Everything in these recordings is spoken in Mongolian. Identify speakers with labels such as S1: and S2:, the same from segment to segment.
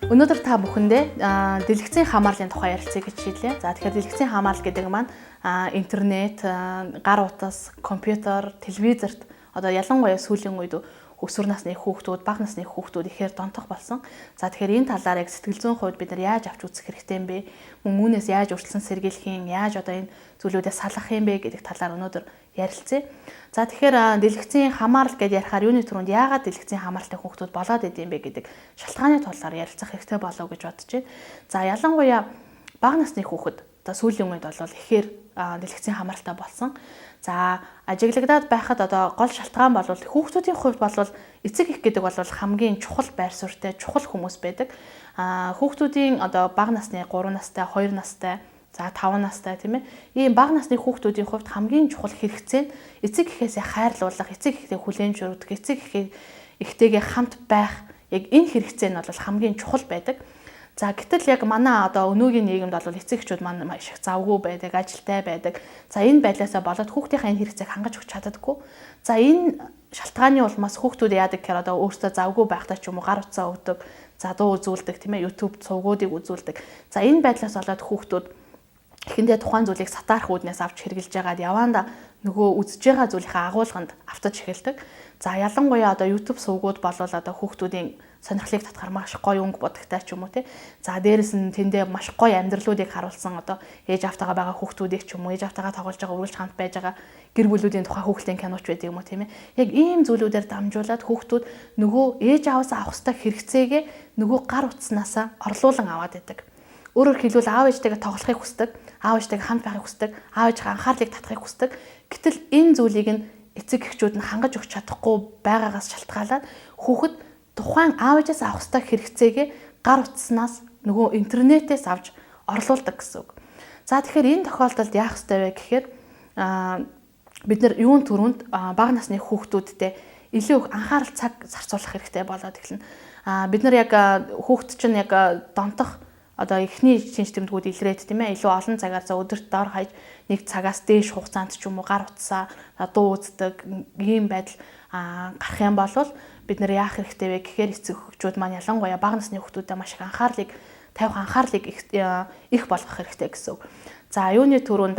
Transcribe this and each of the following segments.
S1: Өнөөдөр та бүхэндээ дэлгэцийн хамаарлын тухай ярилцъя гэж шийдлээ. За, тэгэхээр дэлгэцийн хамаарал гэдэг маань интернет, гар утас, компьютер, телевизэрт одоо ялангуяа сүүлийн үед өсвөр насны хүүхдүүд, бага насны хүүхдүүд ихээр донтох болсон. За, тэгэхээр энэ талаар яг сэтгэл зүйн хувьд бид нар яаж авч үзэх хэрэгтэй юм бэ? Мөн үүнээс яаж өөрчлөн сэргийлэх юм, яаж одоо энэ зүйлүүдээс салах юм бэ гэдэг талаар өнөөдөр ярилцъя. За, тэгэхээр дэлгэцийн хамаарал гэж ярихаар юуны түрүүнд яагаад дэлгэцийн хамааралтай хүүхдүүд болоод идэм бэ гэдэг шалтгааны талаар ярилцах хэрэгтэй болов гэж бодож байна. За, ялангуяа бага насны хүүхэд за сүүлийн үед бол ихээр дэлгэцийн хамааралтай болсон. За, ажиглагдаад байхад одоо гол шалтгаан бол хүүхдүүдийн хувьд бол эцэг их гэдэг бол хамгийн чухал байр суурьтай чухал хүмүүс байдаг. Хүүхдүүдийн одоо бага насны 3 настай, 2 настай, за 5 настай, тийм ээ. Ийм бага насны хүүхдүүдийн хувьд хамгийн чухал хэрэгцээ нь эцэг эхээсээ хайрлуулах, эцэг эхтэй хүлээн зөвшөөрөх, эцэг эхтэйгээ хамт байх, яг энэ хэрэгцээ нь бол хамгийн чухал байдаг. За, гэтэл яг манай одоо өнөөгийн нийгэмд бол эцэг эхчүүд маань маш их завгүй байдаг, ажилтай байдаг. За, энэ байдлаасаа болоод хүүхдийнхээ энэ хэрэгцээг хангаж өгч чаддаггүй. За, энэ шалтгааны улмаас хүүхдүүд яадаг гэхээр одоо өөртөө завгүй байхдаа ч юм уу гар утсаа өгдөг, за дуу үзүүлдэг, тийм ээ, YouTube сувгуудыг үзүүлдэг. За, энэ байдлаас болоод хүүхдүүд эхэндээ тухайн зүйлийг сатаарах үүднээс авч хэрэглэж байгаад яваанда нөгөө үзэж байгаа зүйлийнхээ агуулганд автаж эхэлдэг. За, ялангуяа одоо YouTube сувгууд болвол одоо хүүхдүүдийн сонирхлыг татахаар маш гоё өнгө будагтай ч юм уу, тий. За, дээрэс нь тэндээ маш гоё амьдралуудыг харуулсан, одоо ээж аавтайгаа байгаа хүүхдүүдийг ч юм уу, ээж аавтайгаа тоглож байгаа, үргэлж хамт байж байгаа гэр бүлүүдийн тухай хүүхдийн киноч байдаг юм уу, тийм ээ. Яг ийм зүйлүүдээр дамжуулаад хүүхдүүд нөгөө ээж ааваасаа авах ёстой хэрэгцээгээ нөгөө гар утаснаасаа орлуулан аваад байдаг. Өөрөөр хэлбэл, аав ээжтэйгээ тоглохыг хүсдэг, аав ээжтэйгээ хамт байхыг хүсдэг, аав ээжийнхээ анхаарлыг татахыг хүсдэг. Гэтэл энэ зүйлийг нь эцэг эхчүүд нь хангаж өгч чадахгүй байгаагаас шалтгаалаад хүүхэд тухайн аав ээжээс авах ёстой хэрэгцээгээ гар утаснаас, нөгөө интернетээс авч орлуулдаг гэсэн үг. За, тэгэхээр энэ тохиолдолд яах ёстой вэ гэхээр бид нар юун түрүүнд бага насны хүүхдүүдтэй илүү их анхаарал, цаг зарцуулах хэрэгтэй болоод эхэлнэ. Бид нар яг хүүхд чинь яг донтох одоо эхний шинж тэмдгүүд илрээд, тийм ээ, илүү олон цагаар, за өдөрт дор хаяж нэг цагаас дээш хугацаанд ч юм уу гар утсаа, дуу үздэг ийм байдал гарах юм бол бид нар яах хэрэгтэй вэ гэхээр эцэг эхчүүд маань ялангуяа бага насны хүүхдүүдэд маш их анхаарлыг тавих, анхаарлыг их болгох хэрэгтэй гэсэн үг. За, юуны түрүүнд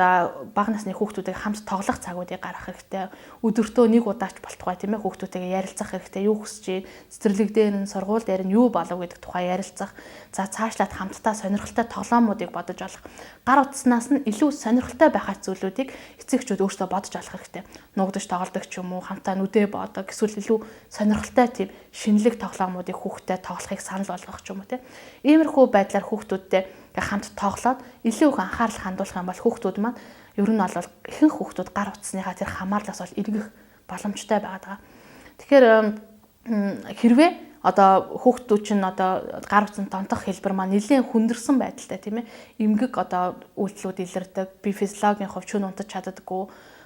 S1: бага насны хүүхдүүдийг хамт тоглох цагуудыг гаргах хэрэгтэй. Өдөртөө нэг удаач болтугай, тийм ээ, хүүхдүүдтэйгээ ярилцах хэрэгтэй. Юу хүсэж байна, цэцэрлэг дээр нь, сургууль дээр нь юу болов гэдэг тухай ярилцах. За, цаашлаад хамтдаа сонирхолтой тоглоомуудыг бодож олох. Гар утаснаас нь илүү сонирхолтой байх зүйлүүдийг эцэг эхчүүд өөрсдөө бодож олох хэрэгтэй. Нуугдаж тоглодог ч юм уу, хамтаа нүдэ бодог, эсвэл илүү сонирхолтой тийм шинэлэг тоглоомуудыг хүүхдэд тоглохыг санал болгох ч юм уу, тийм. Иймэрхүү байдлаар хүүхдүүдтэй хамт тоглоод илүү их анхаарал хандуулах юм бол хүүхдүүд маань ер нь бол ихэнх хүүхдүүд гар утасныхаа тэр хамаарлаас бол эргэх боломжтой байгаа. Тэгэхээр хэрвээ одоо хүүхдүүд чинь одоо гар утсанд донтох хэлбэр маань нэлээд хүндэрсэн байдалтай, тийм ээ, эмгэг одоо үйлдэлүүд илэрдэг, би физиологийн хувьд шөнө унтаж чаддаггүй,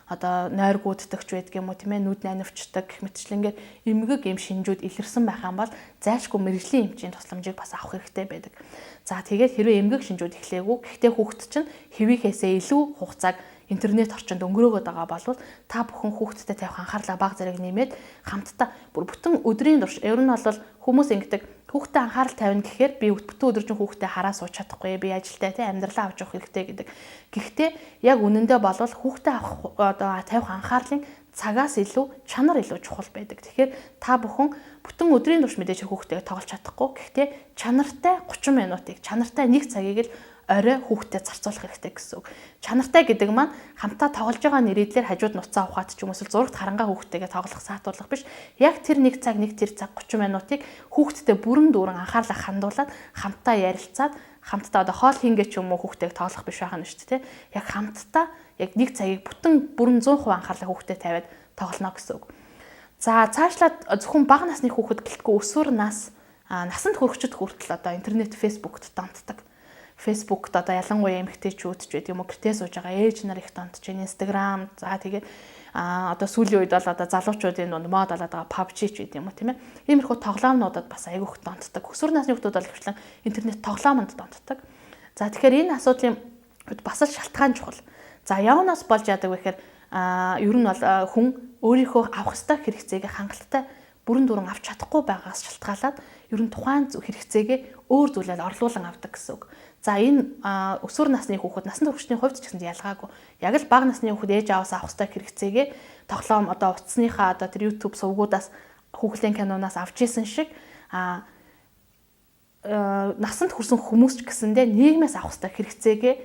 S1: одоо нойргууддаг ч байдаг юм уу, тийм ээ, нүд нанивчдаг гэх мэтчлэнгээр эмгэг юм шинжүүд илэрсэн байх юм бол зайлшгүй мэргэжлийн эмчийн тусламжийг бас авах хэрэгтэй байдаг. За, тэгээд хэрвээ эмгэг шинжүүд эхлээгүй, гэхдээ хүүхэд чинь хэвийнхээсээ илүү хугацааг интернет орчинд өнгөрөөгөөд байгаа бол та бүхэн хүүхэдтэй тавих анхаарлаа бага зэрэг нэмээд хамтдаа бүр бүтэн өдрийн турш, ер нь бол хүмүүс ингэдэг: хүүхдээ анхаарал тавина гэхээр би бүтэн өдөржин хүүхдээ хараа сууч чадахгүй, би ажилтай, тийм, амьдралаа авч явах хэрэгтэй гэдэг. Гэхдээ яг үнэндээ болвол хүүхдээ авах, одоо тавих анхаарлын цагаас илүү чанар илүү чухал байдаг. Тэгэхээр та бүхэн бүтэн өдрийн турш мэдээж хүүхдээ тоглож чадахгүй. Гэхдээ чанартай 30 минутыг, чанартай нэг цагийг л орой хүүхдэд зарцуулах хэрэгтэй гэсэн үг. Чанартай гэдэг маань хамтаа тоглож байгаа нэрийдлэр хажууд нуцаа ухаад ч юм уу, эсвэл зурагт харангаа хүүхдтэйгээ тоглох, саатуулах биш. Яг тэр нэг цаг, нэг тэр цаг 30 минутыг хүүхдтэй бүрэн дүүрэн анхаарлаа хандуулад, хамтаа ярилцаад, хамтдаа одоо хоол хийнгээ ч юм уу хүүхдтэйг тоглох биш байх нь шүү дээ. Яг хамтдаа яг нэг цагийг бүтэн бүрэн 100% анхаарлаа хүүхдэд тавиад тоглоно гэсэн үг. За, цаашлаад зөвхөн бага насны хүүхэд гэлтгүй өсвөр нас, насанд хүрэхчид хүртэл одоо интернет, фэйсбүүкт донтдог. Facebook-т одоо ялангуяа эмэгтэйчүүд ч байдаг юм уу, гэртээ сууж байгаа ээж нар их донтож байна. Instagram, за тэгээд одоо сүүлийн үед бол одоо залуучуудын дунд мод болоод байгаа PUBG ч байдаг юм уу, тийм ээ. Иймэрхүү тоглоомнуудад бас айгүйх донтдог. Өсвөр насны хүмүүс бол ихэвчлэн интернет тоглоомонд донтдог. За, тэгэхээр энэ асуудлын бас л шалтгаан чухал. За, явнаас болж яадаг вэ гэхээр ер нь бол хүн өөрийнхөө авах ёстой хэрэгцээг хангалттай бүрэн дүүрэн авч чадахгүй байгаагаас шалтгаалаад ер нь тухайн хэрэгцээгээ өөр зүйлээр орлуулан авдаг гэсэн үг. За энэ өсвөр насны хүүхэд, насан туршидын хувьд ч гэсэн ялгаагүй. Яг л бага насны хүүхэд ээж ааваас авах ёстой хэрэгцээгээ тоглоом одоо утасныхаа одоо тэр YouTube сувгуудаас хүүхлийн киноноос авч исэн шиг насанд хүрсэн хүмүүс ч гэсэндээ нийгмээс авах ёстой хэрэгцээгээ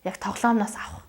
S1: яг тоглоомноос авах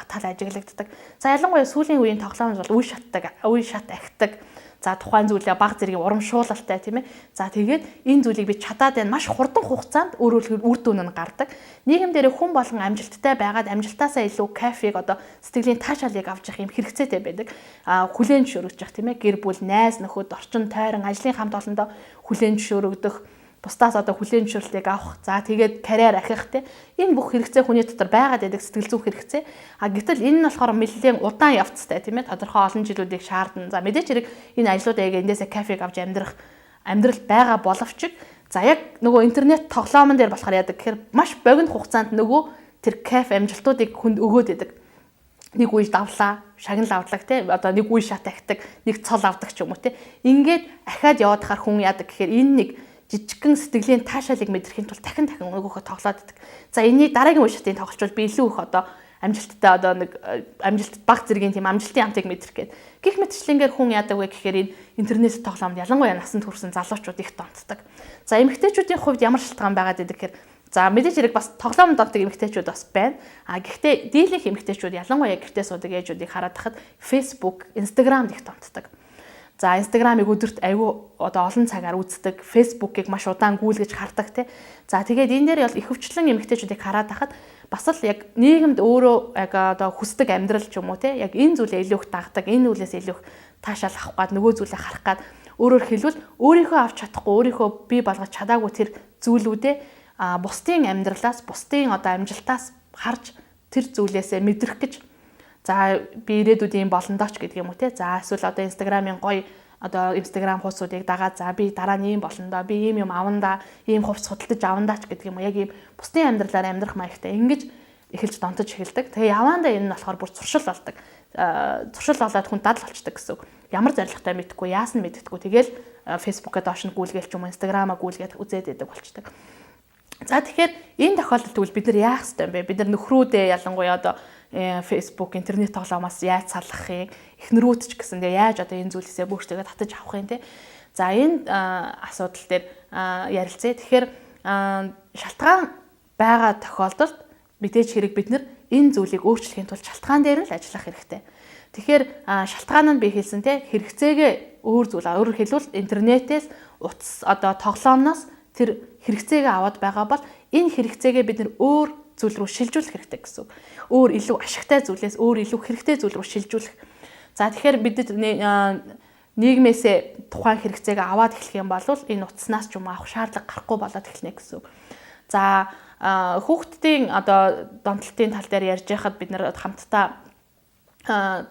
S1: тал ажиглагддаг. За ялангуяа сүүлийн үеийн тоглоом бол үе шатдаг, үе шат ахидаг. За тухайн зүйлээ баг зэргийн урамшуулалтай, тийм ээ. За тэгээд энэ зүйлийг би чадаад байна. Маш хурдан хугацаанд өөрөөр үр дүн нь гардаг. Нийгэм дээр хүн болгон амжилттай байгаад амжилтаасаа илүү кайфыг, одоо сэтгэлийн таашаалыг авч явах юм хэрэгцээтэй байдаг. Хүлээн зөвшөөрөгдөж явах, тийм ээ. Гэр бүл, найз нөхөд, орчин тойрон, ажлын хамт олондоо хүлээн зөвшөөрөгдөх, бусдаас одоо хүлээн зөвшөөрлийг авах, за тэгээд карьер ахих, те, энэ бүх хэрэгцээ хүний дотор байгаад байдаг сэтгэл зүйн хэрэгцээ. А гэтэл энэ нь болохоор нэлээд удаан явцтай, тийм ээ, тодорхой олон жилүүдийг шаардна. За мэдээч хэрэг энэ ажлуудаа яг эндээсээ кайфыг авч амьдрах амьдрал байгаа боловч за яг нөгөө интернет тоглоомн дээр болохоор яадаг гэхээр маш богино хугацаанд нөгөө тэр кайф амжилтуудыг хүнд өгөөд идэг. Нэг үе давлаа, шагнал авдлаг, те, одоо нэг үе шат ахидаг, нэг цол авдаг ч юм уу, те. Ингээд ахаад яваад хахаар хүн яадаг гэхээр энэ нэг жижигхэн сэтгэлийн таашаалыг мэдрэхийн тулд дахин дахин нөгөөхөө тоглоод идэг. За энэний дараагийн үе шатын тоглолчвол би илүү их одоо амжилттай, одоо нэг амжилт, баг зэргийн тийм амжилтын амтыг мэдрэх гээд. Гэх мэтчлэнгээр хүн яадаг вэ гэхээр энэ интернет тоглоомд ялангуяа насанд хүрсэн залуучууд их донтдог. За эмэгтэйчүүдийн хувьд ямар шалтгаан байгаад идэг гэхээр за мэдээж хэрэг бас тоглоом донтдог эмэгтэйчүүд бас байна. А гэхдээ дийлэнх эмэгтэйчүүд, ялангуяа гэртээ суудаг ээжүүдийг хараад тахад Facebook, Instagram их донтдог. За Instagram-ыг өдөрт айгүй одоо олон цагаар үздэг, Facebook-ыг маш удаан гүйлгэж хардаг, тий. За тэгээд энэ дээр бол ихэвчлэн эмэгтэйчүүдийг хараад байхад бас л яг нийгэмд өөрөө яг одоо хүсдэг амьдрал ч юм уу, тий. Яг энэ зүйлээ илүү их дагдаг, энэ зүйлээс илүү их таашаал авах гад нөгөө зүйлээ харах гад, өөрөөр хэлбэл өөрийнхөө авч чадахгүй, өөрийнхөө бий болгож чадаагүй тэр зүйлүүдээ бусдын амьдралаас, бусдын одоо амжилтаас харж тэр зүйлээсээ мэдрэх гэж, за би ирээдүйд ийм болондоо ч гэдэг юм уу, те. За эсвэл одоо Instagram-ын гоё одоо Instagram хуудсуудыг дагаад, за би дараа нь ийм болондоо, би ийм юм авандаа, ийм хувцас худалдаж авандаа ч гэдэг юм уу. Яг ийм бусдын амьдралаар амьдрах маягтай ингэж эхэлж донтож эхэлдэг. Тэгээ яваандаа энэ нь болохоор бүр зуршил болдог. Зуршил болоод хүн дадал болчдөг гэсэн үг. Ямар зорилготой мэдэхгүй, яасан мэдэхгүй. Тэгэл Facebook-а доош нь гүйлгээл ч юм уу, Instagram-а гүйлгээд үзээд идэг болчдөг. За тэгэхээр энэ тохиолдолд тэгвэл бид нар яах ёстой юм бэ? Бид нар нөхрүүдээ ялангуяа одоо Facebook, интернет тоглоомоос яаж салгах юм? Эхнэрүүд ч гэсэндээ яаж одоо энэ зүйлээсээ өөрсдөө татаж авах юм, те? За энэ асуудал дээр ярилцъя. Тэгэхээр шалтгаан байгаа тохиолдолд мэдээж хэрэг бид нар энэ зүйлийг өөрчлөхийн тулд шалтгаан дээр нь л ажиллах хэрэгтэй. Тэгэхээр шалтгаан нь би хэлсэн, те, хэрэгцээгээ өөр зүйл, өөрөөр хэлбэл интернетээс, утас одоо тоглоомноос тэр хэрэгцээгээ аваад байгаа бол энэ хэрэгцээгээ бид нар өөр зүйл рүү шилжүүлэх хэрэгтэй гэсэн үг. Өөр илүү ашигтай зүйлээс өөр илүү хэрэгтэй зүйл рүү шилжүүлэх. За тэгэхээр бид нийгмээсээ тухайн хэрэгцээгээ аваад эхлэх юм бол энэ утаснаас ч юм авах шаардлага гарахгүй болоод эхэлнэ гэсэн үг. За хүүхдийн одоо донтолтын тал дээр ярьж байхад бид нар хамтдаа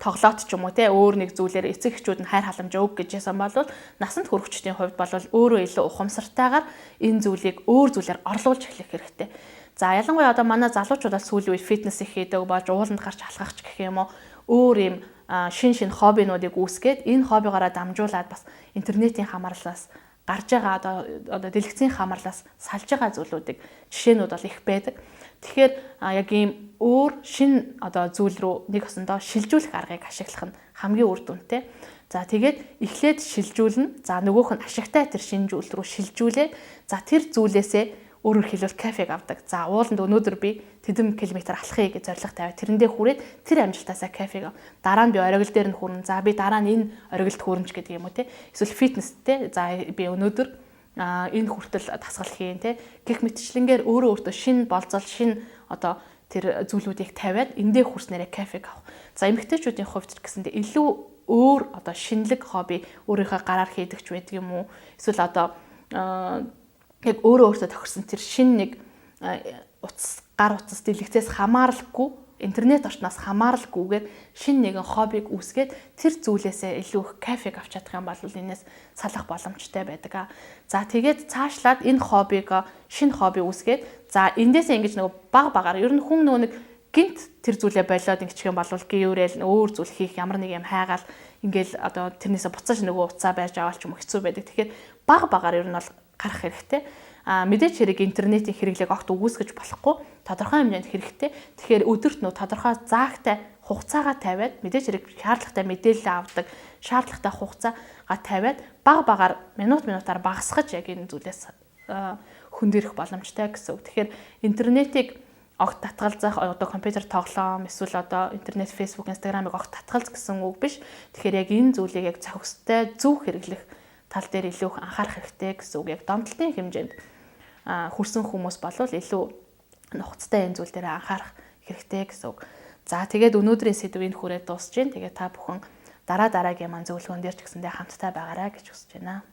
S1: тоглоот ч юм уу, те, өөр нэг зүйлээр эцэг эхчүүд нь хайр халамж өг гэж ясан бол насанд хүрэгчдийн хувьд бол өөрөө илүү ухамсартайгаар энэ зүйлийг өөр зүйлээр орлуулж эхлэх хэрэгтэй. За ялангуяа одоо манай залуучууд бол сүүлийн үед фитнес их хийдэг болж ууланд гарч алхах ч гэх юм уу, өөр юм шин шин хоббинуудыг үүсгээд энэ хоббигоороо дамжуулаад бас интернетийн хамаарлаас гарч байгаа одоо дэлгэцийн хамаарлаас салж байгаа зүйлүүдийг жишээнүүд бол их байдаг. Тэгэхээр яг ийм өөр шин одоо зүйл рүү нэг осондоо шилжүүлэх аргыг ашиглах нь хамгийн үр дүнтэй. За тэгээд эхлээд шилжүүлнэ. За нөгөөх нь ашигтай тэр шинэ зүйл рүү шилжүүлээ. За тэр зүйлээсээ өөрөөр хэлбэл кайфыг авдаг. За ууланд өнөөдөр би тэдэн километр алхахыг гэж зорилго тавиад тэрэндээ хүрээд тэр амжилтаасаа кайфыг ав. Дараа нь би оргил дээр нь хүрнэ. За би дараа нь энэ оргилд хүрнэ ч гэдэг юм уу, те. Эсвэл фитнес, те. За би өнөөдөр энэ хүртэл дасгал хийн, те. Гэх мэтчлэнгээр өөрөө өөртөө шинэ болзол, шинэ одоо тэр зүйлүүдийг тавиад эндээ хүрснээрээ кайфыг авах. За эмэгтэйчүүдийн хувьд ч гэсэндээ илүү өөр одоо шинэлэг хобби өөрийнхөө гараар хийдэг ч байдаг юм уу? Эсвэл одоо яг өөрөө өөртөө тохирсон тэр шин нэг утас, гар утас, дэлгэцээс хамааралгүй, интернет орчноос хамааралгүйгээр шин нэгэн хоббиг үүсгээд тэр зүйлээсээ илүү их кайфыг авч чадах юм бол энэс салах боломжтой байдаг. За тэгээд цаашлаад энэ хоббиг, шинэ хобби үүсгээд, за эндээсээ ингэж нөгөө баг багаар ер нь хүн нөгөө нэг Гинт тэр зүйлээ болиод ингэчих юм бол гүйрэл өөр зүйл хийх ямар нэг юм хайгаал ингээл одоо тэрнээсээ буцаж нөгөө утсаа байж аваад ч юм хэцүү байдаг. Тэгэхээр баг багаар ер нь бол гарах хэрэгтэй. А мэдээч хэрэг интернетийн хэрэглээг огт үгүйсгэж болохгүй, тодорхой хэмжээнд хэрэгтэй. Тэгэхээр өдөрт нөө тодорхой заагтай хугацаагаа тавиад, мэдээч хэрэг шаардлагатай мэдээлэл авдаг шаардлагатай хугацаагаа тавиад баг багаар минут минутаар багасгаж яг энэ зүйлээс хөндөрөх боломжтой гэсэн үг. Тэгэхээр интернетийг огт татгалзах, одоо компьютер тоглоом эсвэл одоо интернет, Facebook, Instagram-ыг огт татгалз гэсэн үг биш. Тэгэхээр яг энэ зүйлийг яг зохистой зөв хэрэглэх тал дээр илүү их анхаарах хэрэгтэй гэсэн үг. Яг домдлтын хэмжээнд хүрсэн хүмүүс болвол илүү нухацтай энэ зүйл дээр анхаарах хэрэгтэй гэсэн үг. За, тэгээд өнөөдрийн сэдв энэ хүрээд дуусж байна. Тэгээд та бүхэн дараа дараагийн маань зөвлөгөөн дээр ч гэсэндээ хамттай байгаарай гэж хүсэж байна.